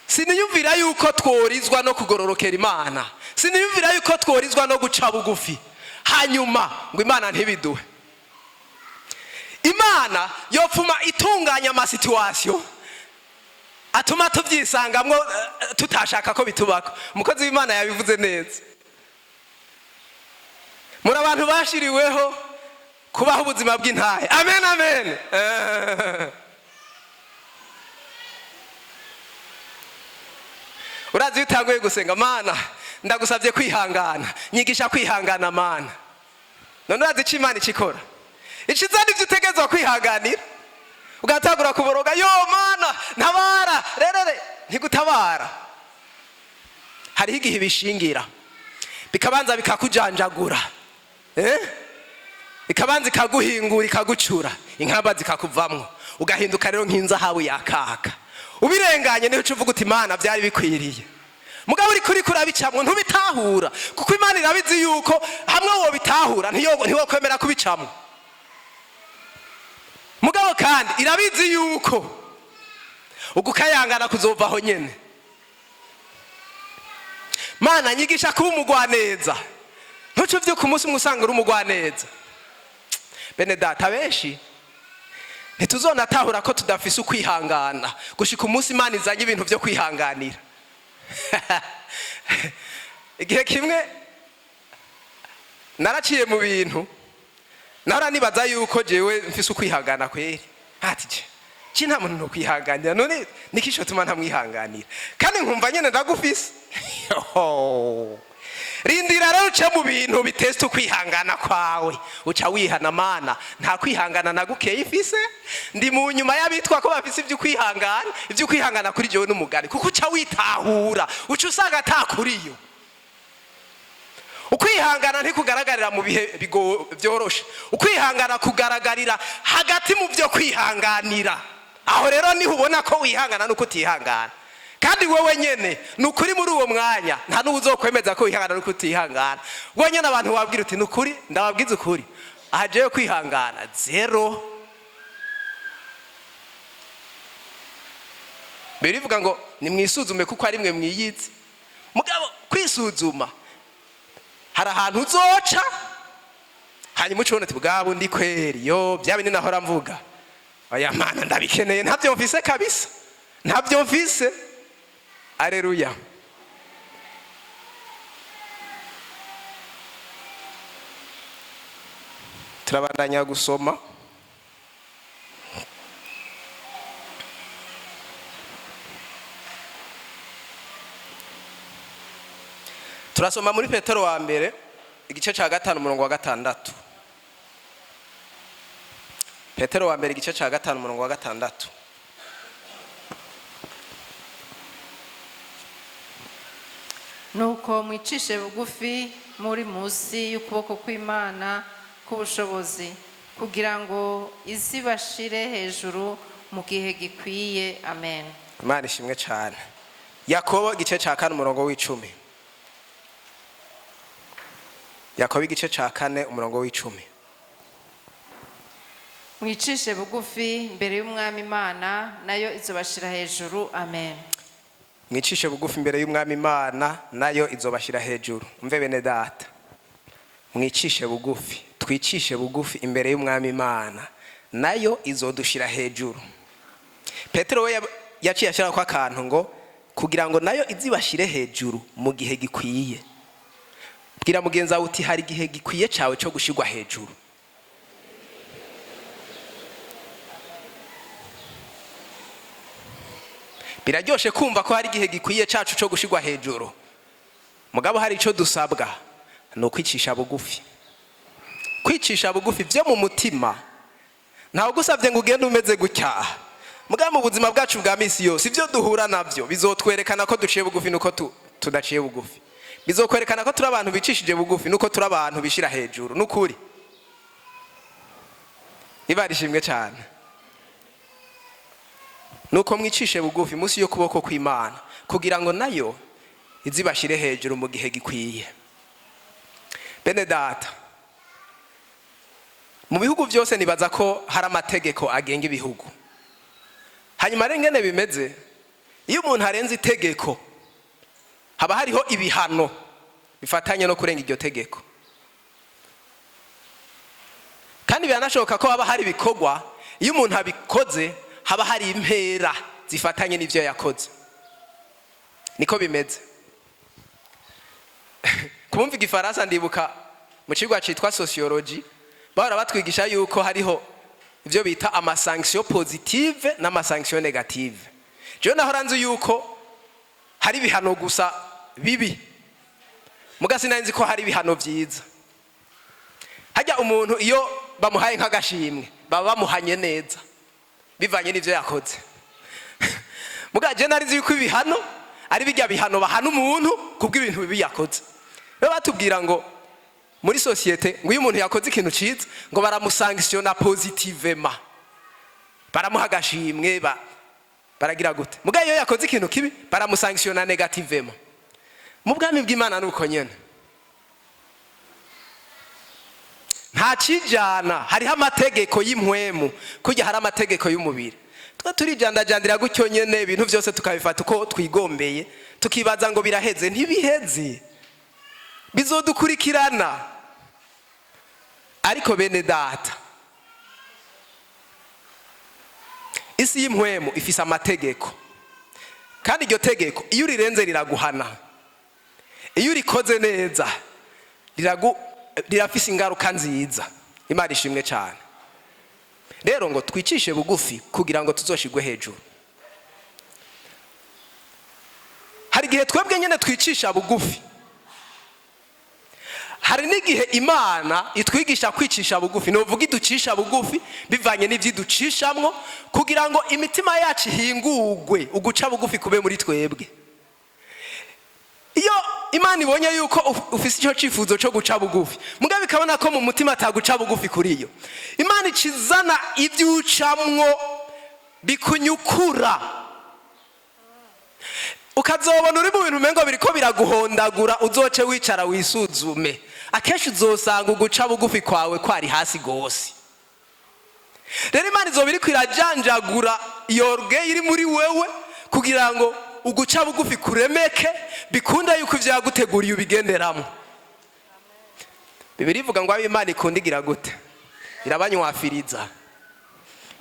Siniyumvira yuko tworizwa no kugororokera Imana, siniyumvira yuko tworizwa no guca bugufi, hanyuma ngo Imana ntibiduhe. Imana yopfuma itunganya ama situations atuma tubyisangamwo tutashaka ko bitubako. Umukozi w'Imana yabivuze neza: muri abantu bashiriweho kubaho ubuzima bw'intahe. Amen, amen. Urazi iyo utanguye gusenga: "Mana, ndagusabye kwihangana, nyigisha kwihangana, Mana." None urazi icyo Imana ikikora? Iciza nibyo utegerezwa kwihanganira, ugatangura kuboroga: "Yo Mana, ntabara!" Rerere ntigutabara. Hariho igihe ibishingira, bikabanza bikakujanjagura, eh? Ikabanza ikaguhingura, ikagucura, inkamba zikakuvamwo, ugahinduka rero nk'inzahabu yakaka. Ubirenganye niho uca uvuga uti: "Imana, byari bikwiriye." Mugabo uriko urabicamwo ntubitahura, kuko Imana irabizi yuko hamwe wobitahura ntiwokwemera kubicamwo. Mugabo kandi irabizi yuko ugukayangana kuzovaho nyene. "Mana, nyigisha kuba umugwaneza." Ntuce uvyuka umunsi umwe usanga uri umugwaneza. Bene data, benshi ntituzonatahura ko tudafise ukwihangana gushika umunsi Imana izanye ibintu vyo kwihanganira. Igihe kimwe naraciye mu bintu, nahora nibaza yuko jewe mfise ukwihangana kweri. Ati je nta muntu nokwihanganira, none niki cotuma ntamwihanganira? Kandi nkumva nyene ndagufise. Yoho. Rindira rero uce mu bintu bitesta ukwihangana kwawe, uca wihana: "Mana, nta kwihangana nagukeye ifise, ndi mu nyuma y'abitwa ko bafise ibyo kwihangana." Ibyo kwihangana kuri jewe n'umugani, kuko uca witahura, uca usanga atakuriyo. Ukwihangana ntikugaragarira mu bihe byoroshe, ukwihangana kugaragarira hagati mu byo kwihanganira. Aho rero niho ubona ko wihangana nuko utihangana. Kandi wowe nyene ni ukuri, muri uwo mwanya nta n'uwo uzokwemeza ko wihangana nuko utihangana. Wowe nyene abantu wabwira uti: "Ni ukuri, ndababwiza ukuri, aha jewe kwihangana zéro." Mbere ivuga ngo nimwisuzume kuko ari mwe mwiyizi. Mugabo kwisuzuma, hari ahantu uzoca hanyuma ucibona uti: "Bwabo ndi kweri, yo bya bindi nahora mvuga, oya Mana, ndabikeneye, ntabyo mfise kabisa, ntabyo mfise." Aleluya. Turabandanya gusoma. Turasoma muri Petero wa mbere, igice cya 5, umurongo wa 6. Petero wa mbere, igice cya 5, umurongo wa 6. Nuko mwicishe bugufi muri munsi y'ukuboko kw'Imana k'ubushobozi, kugira ngo izibashire hejuru mu gihe gikwiye. Amen. Imana ishimwe cyane. Yakobo, igice cya 4, umurongo w'10. Yakobo, igice cya 4, umurongo w'10. Mwicishe bugufi imbere y'Umwami Imana, nayo izobashira hejuru. Amen. Mwicishe bugufi imbere y'Umwami Imana, nayo izobashyira hejuru. Umve bene data, mwicishe bugufi, twicishe bugufi imbere y'Umwami Imana, nayo izodushyira hejuru. Petero we yaciye ashyiraho ko akantu ngo kugira ngo nayo izibashyire hejuru mu gihe gikwiye. Bwira mugenzi wawe uti: "Hari igihe gikwiye cyawe cyo gushyirwa hejuru." Biraryoshe kumva ko hari igihe gikwiye cacu co gushirwa hejuru, mugabo hari ico dusabwa, ni ukwicisha bugufi. Kwicisha bugufi byo mu mutima. Ntawe ugusabye ngo ugende umeze gutya, mugabo mu buzima bwacu bwa misi yose, ibyo duhura nabyo bizotwerekana ko duciye bugufi nuko tudaciye bugufi. Bizokwerekana ko turi abantu bicishije bugufi nuko turi abantu bishira hejuru. Nukuri Imana ishimwe cyane. Nuko mwicishe bugufi munsi y'ukuboko kw'Imana, kugira ngo nayo izibashire hejuru mu gihe gikwiye. Bene data, mu bihugu byose nibaza ko hari amategeko agenga ibihugu. Hanyuma rero, ingene bimeze, iyo umuntu arenze itegeko, haba hariho ibihano bifatanye no kurenga iryo tegeko. Kandi biranashoboka ko haba hari ibikorwa, iyo umuntu abikoze haba hari impera zifatanye n'ibyo yakoze. Niko bimeze. Kumva igifaransa, ndibuka mu kigo cyitwa sociologie bahora batwigisha yuko hariho ibyo bita ama sanctions positives n'ama sanctions négatives. Jewe nahora nzi yuko hari ibihano gusa bibi, muga sinari nzi ko hari ibihano byiza. Hajya umuntu iyo bamuhaye nk'agashimwe, baba bamuhanye neza bivanye n'ibyo yakoze. Muga je nari nzi yuko ibihano ari bijya bihano bahana umuntu kubw'ibintu bibi yakoze. Rero batubwira ngo muri société, ngo iyo umuntu yakoze ikintu ciza, ngo baramusanctionna positivement, baramuha agashimwe, baragira gute. Muga iyo yakoze ikintu kibi, baramusanctionna négativement. Mu bwami bw'Imana nuko nyene, nta kijana. Hariho amategeko y'impwemu kujya hari amategeko y'umubiri. Twe turijandajandira gutyo nyene, ibintu byose tukabifata uko twigombeye, tukibaza ngo biraheze. Ntibiheze, bizodukurikirana. Ariko bene data, isi y'impwemu ifise amategeko, kandi iryo tegeko iyo urirenze riraguhana. Iyo urikoze neza rirafise ingaruka nziza. Imana ishimwe cyane. Rero ngo twicishe bugufi kugira ngo tuzoshigwe hejuru. Hari igihe twebwe nyine twicisha bugufi, hari n'igihe Imana itwigisha kwicisha bugufi, ni uvuga iducisha bugufi bivanye n'ibyo iducishamwo, kugira ngo imitima yacu ihingurwe, uguca bugufi kube muri twebwe. Iyo Imana ibonye yuko ufise icyo cyifuzo cyo guca bugufi, mugabo ikabona ko mu mutima ataguca bugufi kuri yo, Imana ikizana ibyo ucamwo bikunyukura, ukazobona uri mu bintu umengo biriko biraguhondagura. Uzoce wicara wisuzume. Akenshi uzosanga uguca bugufi kwawe kwari hasi gose. Rero Imana izoba iriko irajanjagura iyo orgueil iri muri wewe, kugira ngo uguca bugufi kuremeke, bikunda yuko ivyo yaguteguriye ubigenderamo. Bibiliya ivuga ngo abo Imana ikunda igira gute? Irabanywafiriza.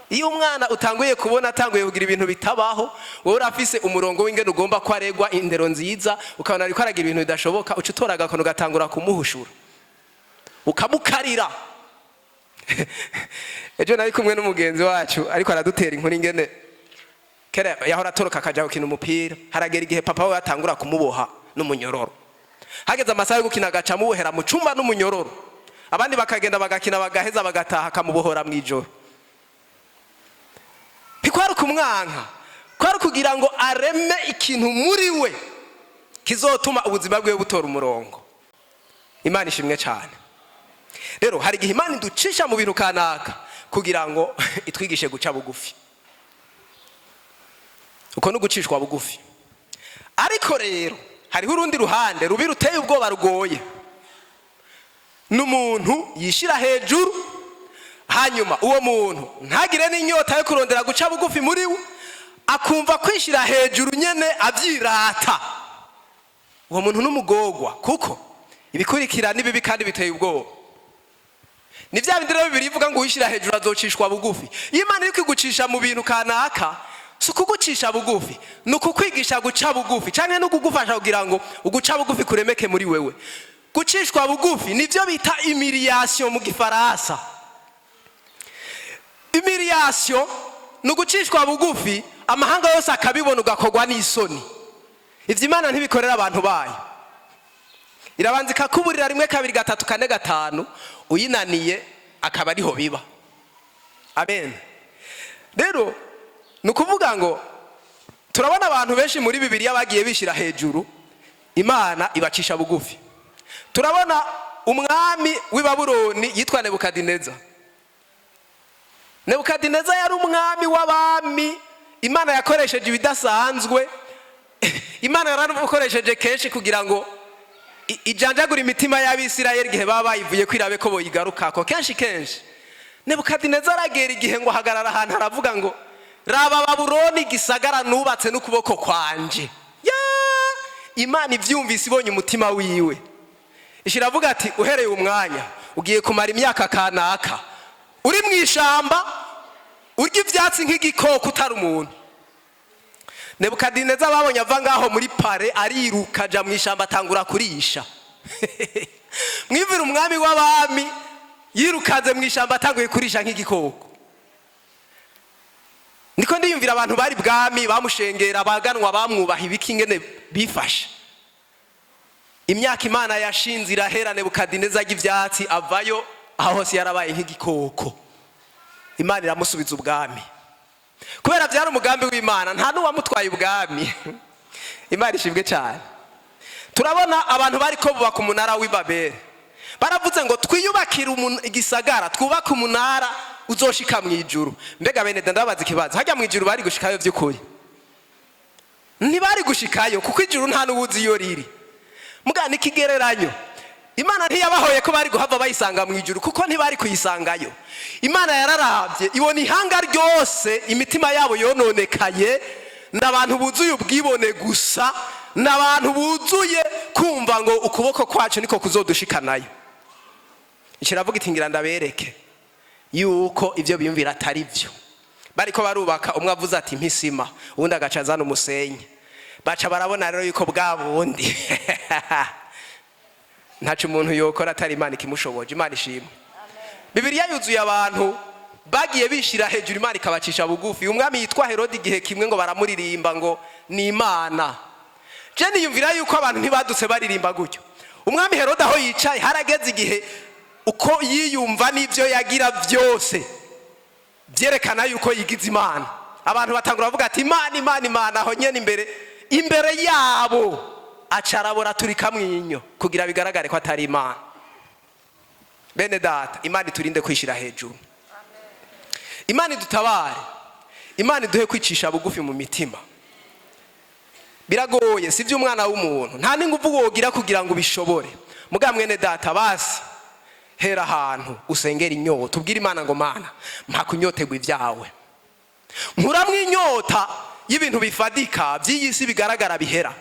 Iyo umwana utanguye kubona atanguye kugira ibintu bitabaho, wowe urafise umurongo w'ingene ugomba ko aregwa, indero nziza, ukabona ariko aragira ibintu bidashoboka, uca utora agakono ugatangura kumuhushura, ukamukarira. Ejo nari kumwe n'umugenzi wacu, ariko aradutera inkuru ingene kera yahora atoroka akaja gukina umupira. Haragera igihe papa we atangura kumuboha n'umunyororo. Hageze amasaha yo gukina, agaca amubohera mu cumba n'umunyororo, abandi bakagenda bagakina, bagaheza bagataha, akamubohora mw'ijoro. Ntikwari kumwanka, kwari kugira ngo areme ikintu muri we kizotuma ubuzima bwiwe butora umurongo. Imana ishimwe cyane. Rero hari igihe Imana iducisha mu bintu kanaka kugira ngo itwigishe guca bugufi. Uko ni ugucishwa bugufi. Ariko rero hariho urundi ruhande rubi, ruteye ubwoba, rugoye. Ni umuntu yishyira hejuru, hanyuma uwo muntu ntagire n'inyota yo kurondera guca bugufi muri we, akumva kwishyira hejuru nyene abyirata. Uwo muntu n'umugogwa, kuko ibikurikira ni bibi kandi biteye ubwoba. Ni bya bindi rero Bibiliya ivuga ngo uwishyira hejuru azocishwa bugufi. Iyo Imana iri kwigucisha mu bintu kanaka, si ukugucisha bugufi, ni ukukwigisha guca bugufi, cyangwa no kugufasha kugira ngo uguca bugufi kuremeke muri wewe. Gucishwa bugufi nibyo bita humiliation mu gifaransa. Humiliation ni ugucishwa bugufi. Amahanga yose akabibona, ugakorwa n'isoni. Ibyo Imana ntibikorera abantu bayo. Irabanza ikakuburira rimwe, kabiri, gatatu, kane, gatanu, uyinaniye akaba ariho biba. Amen. Rero ni ukuvuga ngo turabona abantu benshi muri Bibiliya bagiye bishyira hejuru, Imana ibacisha bugufi. Turabona umwami w'i Babuloni yitwa Nebukadineza. Nebukadineza yari umwami w'abami. Imana yakoresheje ibidasanzwe. Imana yaramukoresheje kenshi kugira ngo ijanjagure imitima y'Abisirayeli igihe baba bayivuye ko, irabe ko boyigarukako kenshi kenshi. Nebukadineza aragera igihe ngo ahagarara ahantu, aravuga ngo: "Raba Babuloni, gisagara nubatse n'ukuboko kwanje." Ya! Imana ibyumvise, ibonye umutima wiwe, ishiravuga ati: "Uhereye umwanya ugiye kumara imyaka kanaka uri mu ishamba, urya ibyatsi nk'igikoko, utari umuntu." Nebukadineza babonye ava ngaho muri palais, ariruka aja mu ishamba, atangura kurisha. Mwivira umwami w'abami yirukanze mu ishamba, atanguye kurisha nk'igikoko. Niko ndiyumvira abantu bari bwami bamushengera, abaganwa bamwubaha, ibiki, ingene bifashe. Imyaka Imana yashinze irahera, Nebukadineza ajya ibyatsi, avayo aho hose yarabaye nk'igikoko. Imana iramusubiza ubwami kubera byari umugambi w'Imana. Nta n'uwamutwaye ubwami. Imana ishimwe cyane. Turabona abantu bari ko bubaka umunara w'i Babeli. Baravuze ngo: "Twiyubakire igisagara, twubake umunara uzoshika mu ijuru." Mbega bene, ndabaza ikibazo: hajya mu ijuru bari gushikayo by'ukuri? Ntibari gushikayo, kuko ijuru nta n'uwuzi iyo riri. Muga n'ikigereranyo. Imana ntiyabahoye ko bari guhava bayisanga mu ijuru, kuko ntibari kuyisangayo. Imana yararabye, ibona ihanga ryose imitima yabo yononekaye, ni abantu buzuye ubwibone gusa, ni abantu buzuye kumva ngo ukuboko kwacu niko kuzodushikanayo. Ikiravuga iti: "Ngira ndabereke yuko ibyo biyumvira atari byo." Bariko barubaka, umwe avuze ati: "Mpisima," uwundi agaca azana umusenyi. Baca barabona rero yuko bwa bundi ntaco umuntu yokora atari Imana ikimushoboje. Imana ishimwe. Bibiliya yuzuye abantu bagiye bishira hejuru, Imana ikabacisha bugufi. Umwami yitwa Herode, igihe kimwe ngo baramuririmba ngo ni Imana. Je niyumvira yuko abantu ntibadutse baririmba gutyo. Umwami Herode aho yicaye, harageze igihe uko yiyumva n'ibyo yagira byose byerekana yuko yigize Imana. Abantu batangura bavuga ati: "Imana, Imana, Imana!" Aho nyene imbere yabo aca arabora, turika mwinyo kugira bigaragare ko atari Imana. Bene data, Imana iturinde kwishyira hejuru. Imana idutabare. Imana iduhe kwicisha bugufi mu mitima. Biragoye, si iby'umwana w'umuntu, nta n'ingufu wogira kugira ngo ubishobore. Muga mwene data, basi hera ahantu usengera inyota, ubwire Imana ngo: "Mana, mpa kunyotegwa ibyawe, nkuramwo inyota y'ibintu bifadika by'iyi si bigaragara bihera."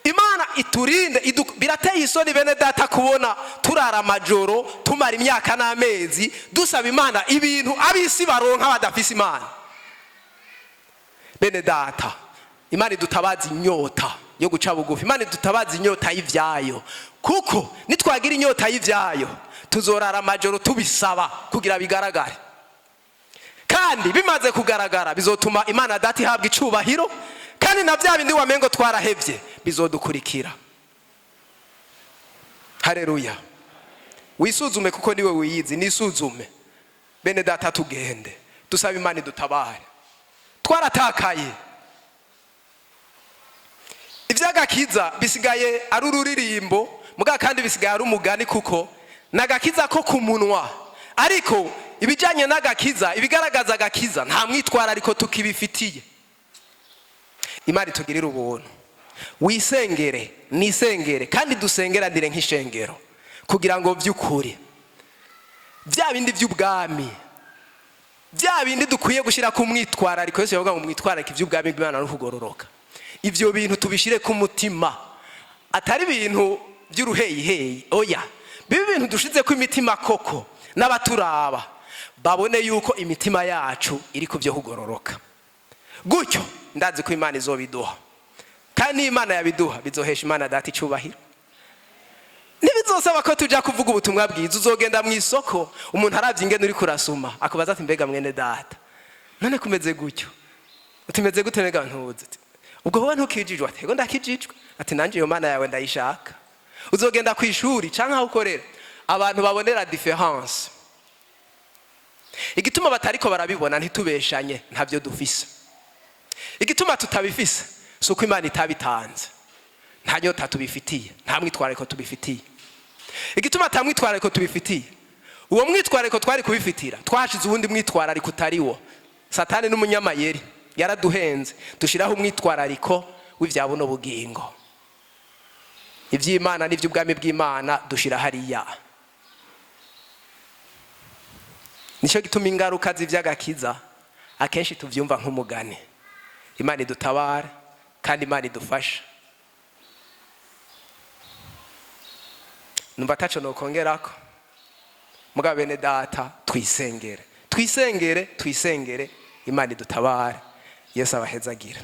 Imana iturinde. Birateye isoni, bene data, kubona turara amajoro, tumara imyaka n'amezi dusaba Imana ibintu ab'isi baronka badafise Imana. Bene data, Imana idutabaza inyota yo guca bugufi. Imana idutabaza inyota y'ibyayo, kuko nitwagira inyota y'ibyayo tuzorara amajoro tubisaba kugira bigaragare. Kandi bimaze kugaragara, bizotuma Imana Data ihabwa icubahiro, kandi na bya bindi wamengo twarahevye bizodukurikira. Hareruya! Wisuzume kuko niwe wiyizi. Nisuzume, bene data. Tugende dusaba Imana idutabare. Twaratakaye. Iby'agakiza bisigaye ari ururirimbo, muga kandi bisigaye ari umugani, kuko nagakiza ko ku munwa, ariko ibijyanye n'agakiza, ibigaragaza agakiza, nta mwitwarariko tukibifitiye. Imana itugirire ubuntu. Wisengere, nisengere, kandi dusengeranire nk'ishengero, kugira ngo by'ukuri bya bindi by'ubwami, bya bindi dukwiye gushyira ku mwitwarariko, yose yavuga ngo mwitwararike iby'ubwami bw'Imana no kugororoka, ibyo bintu tubishyire ku mutima, atari ibintu by'uruheyiheyi. Oya, bibe ibintu dushize ko imitima koko, n'abaturaba babone yuko imitima yacu iri ku byo kugororoka. Gutyo ndazi ko Imana izobiduha, kandi niyo Imana yabiduha bizohesha Imana Data icubahiro. Ntibizosaba ko tujya kuvuga ubutumwa bwiza. Uzogenda mu isoko, umuntu arabye ingene uri kurasuma, akubaza ati: "Mbega mwene data, none kumeze gutyo?" Utimeze gute nega ntuzi? Ati, ubwo wowe ntukijijwe? Ati ego ndakijijwe. Ati nanje iyo Mana yawe ndayishaka. Uzogenda ku ishuri canke aho ukorera, abantu babonera différence. Igituma batariko barabibona, ntitubeshanye, ntavyo dufise. Igituma tutabifise si uko Imana itabitanze, nta nyota tubifitiye, nta mwitwarariko tubifitiye. Igituma ata mwitwarariko tubifitiye, uwo mwitwarariko twari kubifitira, twahashize uwundi mwitwarariko utari wo. Satani n'umunyamayeri, yaraduhenze, dushyiraho umwitwarariko w'ibya buno bugingo. Iby'Imana n'iby'ubwami bw'Imana dushyira hariya. Nicyo gituma ingaruka z'iby'agakiza akenshi tubyumva nk'umugani. Imana idutabara kandi Imana idufasha. Numva ataco nokongerako. Mugabo bene data, twisengere, twisengere, twisengere, Imana idutabare. Yesu abahezagira.